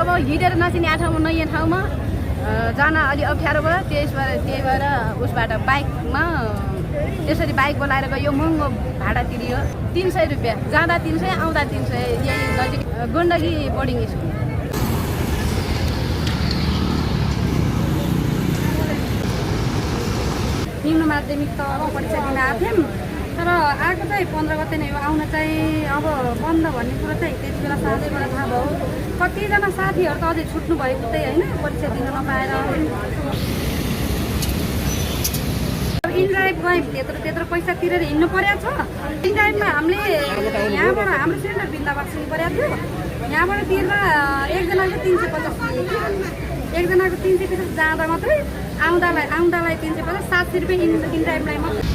अब हिँडेर नचिने ठाउँमा नयाँ ठाउँमा जान अलि अप्ठ्यारो भयो। त्यही भएर उसबाट बाइकमा त्यसरी बाइक बोलाएर गयो। महँगो भाडा तिरियो 300 रुपियाँ, जाँदा 300 आउँदा 300। यही नजिक गण्डकी बोर्डिङ स्कुल। निम्न माध्यमिक त अब परीक्षा दिन आएको थियौँ, तर आएको चाहिँ 15 गते नै हो। आउन चाहिँ अब बन्द भन्ने कुरो चाहिँ त्यति बेला साँझैबाट थाहा भयो। कतिजना साथीहरू त अझै छुट्नु भएको त्यही होइन, परीक्षा दिन नपाएर। इनड्राइभ गयौँ, त्यत्रो पैसा तिरेर हिँड्नु परेको छ। इनड्राइभमा हामीले यहाँबाट हाम्रो सेन्टर बिन्दाबाद सुन्नु परेको थियो। यहाँबाट तिर्दा एकजनाको 350, एकजनाको 350 जाँदा मात्रै, आउँदालाई 350, 700 रुपियाँ इनड्राइभलाई मात्रै।